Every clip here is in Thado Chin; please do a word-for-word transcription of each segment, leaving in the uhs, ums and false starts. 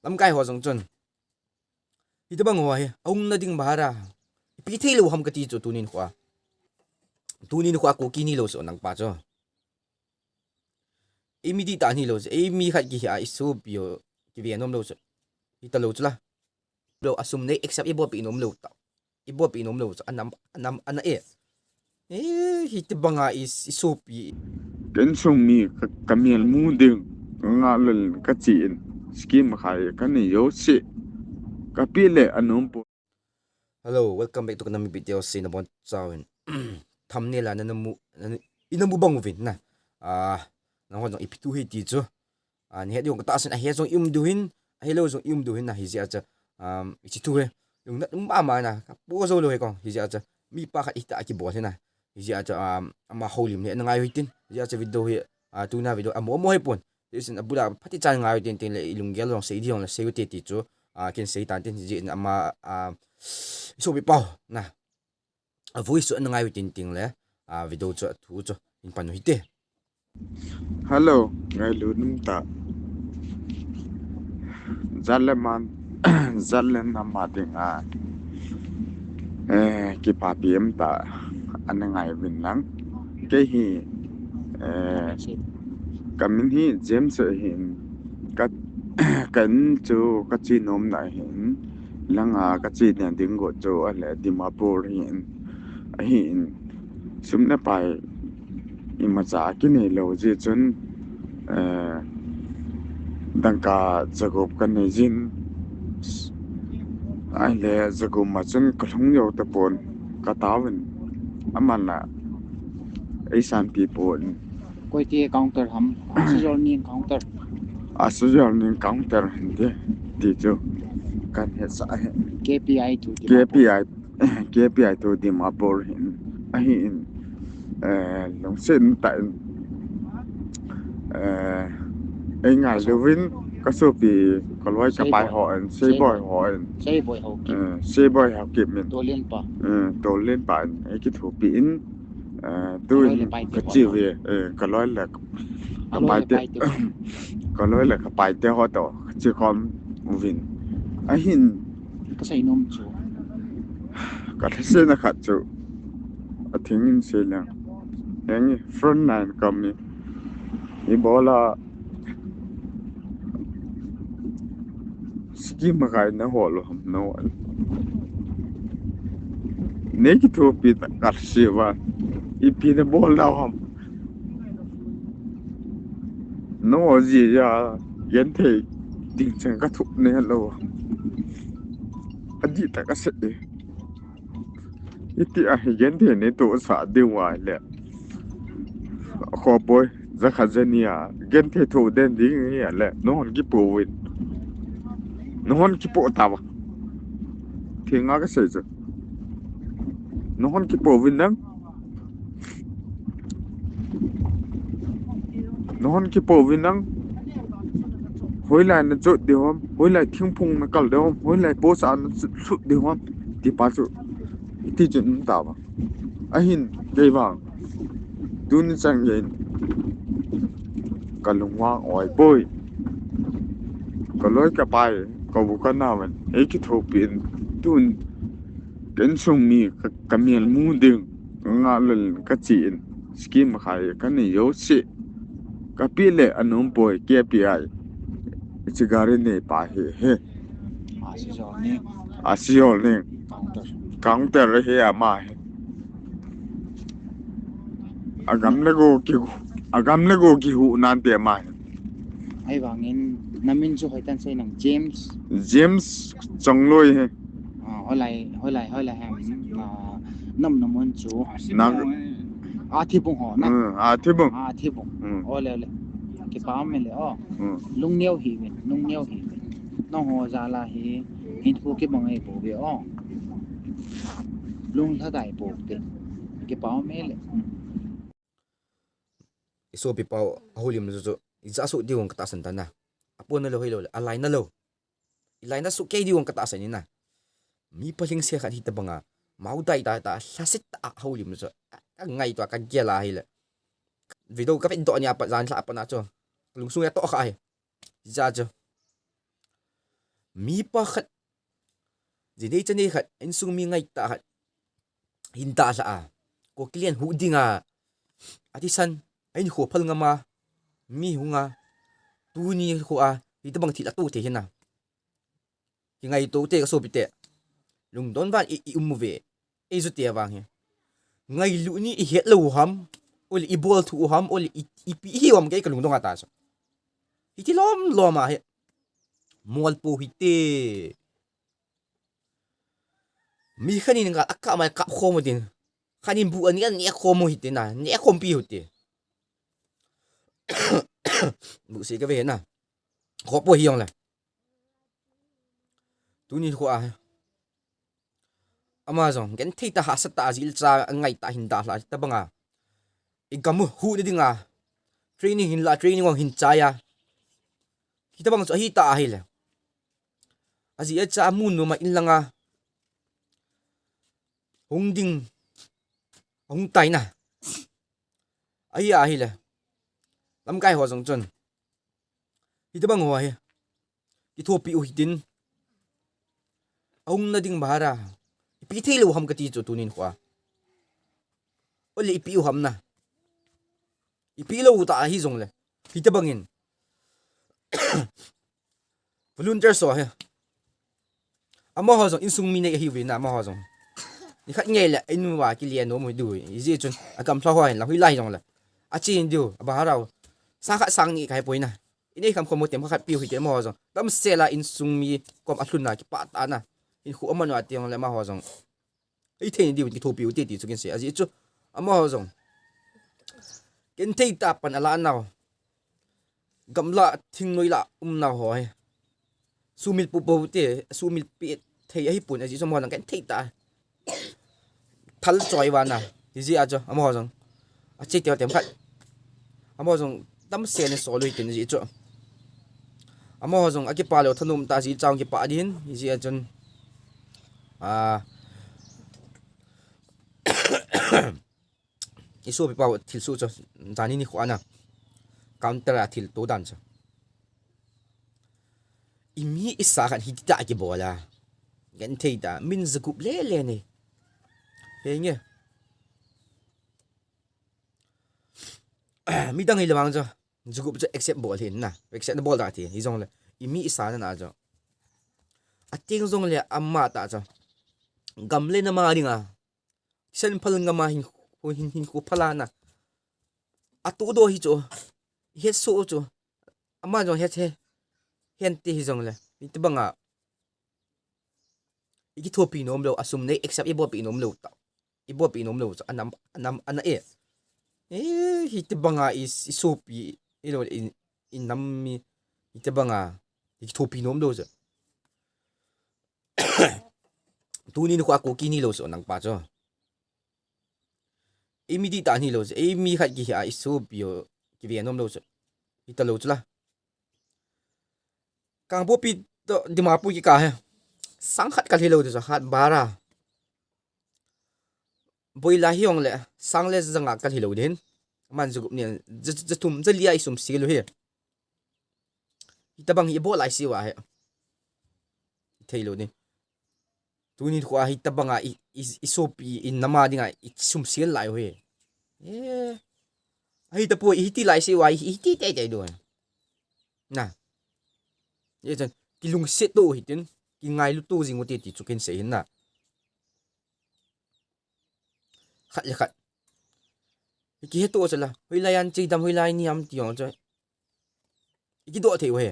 Lamkai ho jong chun, hitobang ho hi aumna ding bhara ipi thei lou ham kati chu tunin khoa. Tunin khoa Kuki nilou chu nangpa chu. Eimi dihtah nilou chu, eimi khat kihi a isopi ho kive nom lou chu. Hita lou chu la. Lou asum nei except ibolpi nom lou ta. Ibolpi nom lou chu anam, anam, ana e. Eh, hitobanga i, isopi. Ken sung mi ka, kamel mu ding. Nga lel kachi in. Scheme khai kanei jouse. Kapi le anom po. Hello, welcome back to Kanami Video. Sei nabon chauvin. Thumbnail a nana mu, nana, ina mu bang uvin na. Ah, nahon jong ipi thu hi ti chu. Ah, nahet diu katahsan, ahe jong i um diu hin, ahilou jong i um diu hin na, hijeh a chu, um, hiche thu hi lungnat um mama na, kapo jou lou hi kong, hijeh a chu, mipa khat hita kibol hi na, hijeh a chu, um, ama houlim le ana ngai u hitin, hijeh a chu video hi, ah, tuna video amo amo hi pon, hichun abula phatecha ngai u hitin tin le ilunggel jong sei ding jong le sei u hite ti chu, ah, ken sei tan tin, hijeh in ama, ah, isopi pau na. A voice chu ana ngai u hitin tin le, a video chu a thu chu hin pan u hite. Hello, ngailut um tah. Jat le man, jat le nam a dinga, eh, kipapi um tah. Ana ngai uvin lang. Kei hi, eh, kamin hi James ahin, ka, ka in chu kache nom na ahin, langa kache na ding got chu ahile Dimapur ahin, ahin, sum le pai imacha kinei lou jeh chun, eh, dangka jagup kanei jin, ahile jagup ma chun kalhung jou tapon, kataovin, aman la eisanpi pon. Koiti counter ham, Asujolning counter. Asujolning counter hinte, ti chu kahin hetsah ahi. K P I to Dimapur. K P I, K P I to Dimapur hin, ahin, eh, lungset tah in, eh, eingailu uvin, kasopi, kaloi kapai hon, Seiboi Haokip in, Seiboi Haokip in. Tolenpa. Eh, Tolenpa in eikithopi in, eh, tuin kache uve, eh, kaloi le kapaite, kaloi le kapaite ho toh kache khom uvin. Ahin, kasei nom chu, kalhasena khat chu, atheng in sei leng, henge front line kaum e, ibola scheme a kaina ho lou ham no. Nei kithopi tah kasei uva. Ipi nabol nau ham. No jeh a genthei ding chang kathoh nailou. Adihtah kasei e. Iti a hi genthei neitohsah diu ahile, khopoi, jakhat jani a genthei thoh den ding ahile, nahon kipouvin. Nahon kipo tauva. Thenga kasei chu. Nahon kipouvin nang. Nahon kipouvin nang. Hoilai nachot diu ham, hoilai thingphung nakal diu ham, hoilai post a nachot diu ham, ti pa chu, iti chun um tauva. Ahin, kei vang, tuni chan geiyin kalung vang oi poi. Kaloi kapai, kau kanaovin eikithopi in, tun ka insung mi ka, kamel mu ding, kangah lel kache in, scheme khai kanei jouse, kapi le anom poi, K P I. Hiche gari neipa hi, hi. Asijolning. Asijolning. Counter. Counter hi ama hi. Agam le go ki, agam le go kihuh nante ama hi. Ahivangin, namin chu hoitan sei nang, James. James Chongloi hi. Ah, hoilai, hoilai, hoilai ham. Ah, nam namun chu. Nang. Athibung ho na. Hmm, Athibung. Athibung. Hmm. Ole, ole. Kipa um e le o. Hmm. Lungneo hih uvin, lungneo hih uvin. Nangho jal a hi hinkho kibang ahipouve o. Lunglhadai pouve. Kipa um e le. Hmm. Isopi pau, ahoulim chu chu, ijat soh diu katahsan tan a. Apona lou hilou le, alaina lou. Ilaina soh kei diu katahsan in a. Mi palhingse khat hitobanga, maudai tah tah, lhaset tah a ahoulim chu. Ka, kangaito a, kagel a hile. Video kavet doh nia pat, janhi a pat na chu. Kalungsung a toh kha hi. Ijat chu. Mi pa khat, jinei chanei khat, insung mi ngaitah khat hin dalha a, Kuki lien hu dinga atisan, ahin kho phal ngama, mi hunga, tuni khoa hitobang thil ato thei hina. Kingaito te kasopite, lungdon van i, i um uve. Ei jute vang hi, ngailut ni i het lou ham, ole i bol thu ham, ole i, ipi hi ham kei kalungdong ata chu. Hiti lom lom a hi, mol po hite. Mi khanin nga akap mai kap khom u tin, khanin bu ani an ne khom u hite na, ne khompi u hite. Bu se kave na, khopo hi jongle. Tuni khoa ama jong genthei tah, hahsa tah, jilcha ngaitah hin dalha, hitobanga i gam u huhna dinga training hin la, training jong hin chai a, hitobang chu ahita ahile, ajeh acha amun numa inlanga hung ding, ahung taina ahi ahile, lamkai ho jong chun hitobang ho hi kithopi u hitin, ahungna ding bhara ipi thei lou ham kati chu tunin khoa. Ole ipi u ham na, ipi lou ta ahi jongle, hitobangin volunteer so hi, amaho jong insung mi nei ahiuve na, amaho jong nikhat ngei le in uva kile nom u diu, ijeh chun agamlha ho hin la hoilai jongle, achen diu, abhara u sang khat sang ni kahi poi na, inei kham khom u tem khat piu hite, amaho jong damsel a insung mi kom alhun a kipah tah na, hinkho aman u ati jongle amaho jong ithei diu kithopi u te ti chu kin sei. Ajeh chu amaho jong genthei tah pan ala nau, gamla thingnoi la umnau ho hi sumil pu pou te, sumil pe thei ahipon, ajeh chu amaho jong genthei tah thal choi vana, hijeh a chu amaho jong ache teu tem khat, amaho jong damsel in sol u hitin, ajeh chu amaho jong akipah lou thanom tah, jilcha jong kipah din, hijeh a chun, a, i sopipa thilsoh chu, jani nikho ana counter a thilto dan chu, i mi i sa khat hitah kibol a, genthei tah, min jagup lele nei, henge, midang hile vang chu jagup chu accept bol hin na, accept nabol da ti hijongle, i mi i sa na na chu, ateng jongle ama tah chu gam le nam a dinga, thisan phal ngama hin, hin, hinkho phalna atohdoh hi chu, hetsoh chu, ama jong het he, hente hijongle hitobanga i kithopi nom lou, asum nei accept i bolpi nom lou ta, i bolpi nom lou chu anam, anam ana e. E, hitobanga i, i sopi, i lou, i, i nam mi, hitobanga i kithopi nom lou chu, tunin khoa Kuki ni lou chu nangpa chu, i mi dihtah ni lou chu, i mi khat kihi a i sopi u kive nom lou chu, hita lou chu la. Kangpokpi toh Dimapur kikah hi sang khat kalhi lou ti chu, hat bhara, boila hijongle sang le janga kalhi lou din, aman jagup ni, ja, jathum jalia i sumsel u hi, hitobang hi i bol lai seuva hi thei lou din. Tunin khoa hitobanga i, i, i sopi, i nam a dinga i sumsel lai u hi, e, ahitapoi, i hiti lai seuva i, i hiti teitei diu na, ijeh chun kilungset to u hitin, kingailu to jing u te ti chu kin sei hin na. Khat le khat i kiheto chu la, hoilai a chidam, hoilai ni ham ti jong chu i kidoh thei u hi.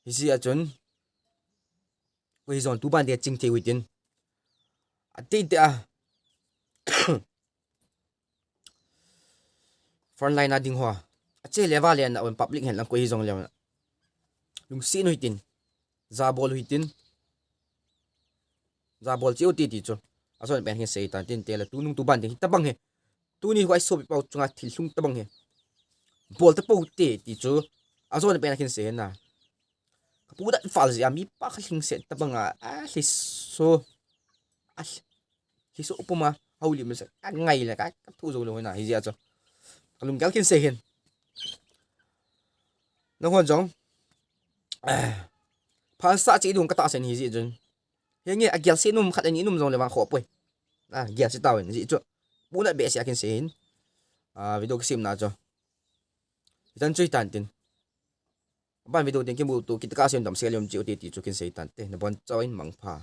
Hijeh a chun koi jong tuban dia ching thei u hitin, ateitei a frontline a ding ho, ache le vale na um, public hen lang koi hijongle, lungset u hitin, jabol u hitin, jabol cheh u ti ti chu ajon pen hin sei tan tin, tele tunung tuban ding hitobang hi, tuni khoa i sopipa u chunga thil lhung tobang hi bol tapou te ti chu ajon pen hin sei na. Kapu dat fal jeh a mipa khat lhingset tobanga alhiso, alhiso puma houlim se, kangai le ka, kathu jou lou na, hijeh a chu kalunggel kin sei hin. Nanghon jong Phalsah cheh ding katahsan ahi jeh chun. Henge, agel se nom khat ani nom jongle vang khoh poi. Agel se tauvin jeh chu. Punat behseh a kin sei hin. Video kisemna chu. Hichan chu hitan tin. Aban video teng kimuto kit kah a sei damsel jom cheh ute ti chu kin sei tante. Nabonchauvin mangpha.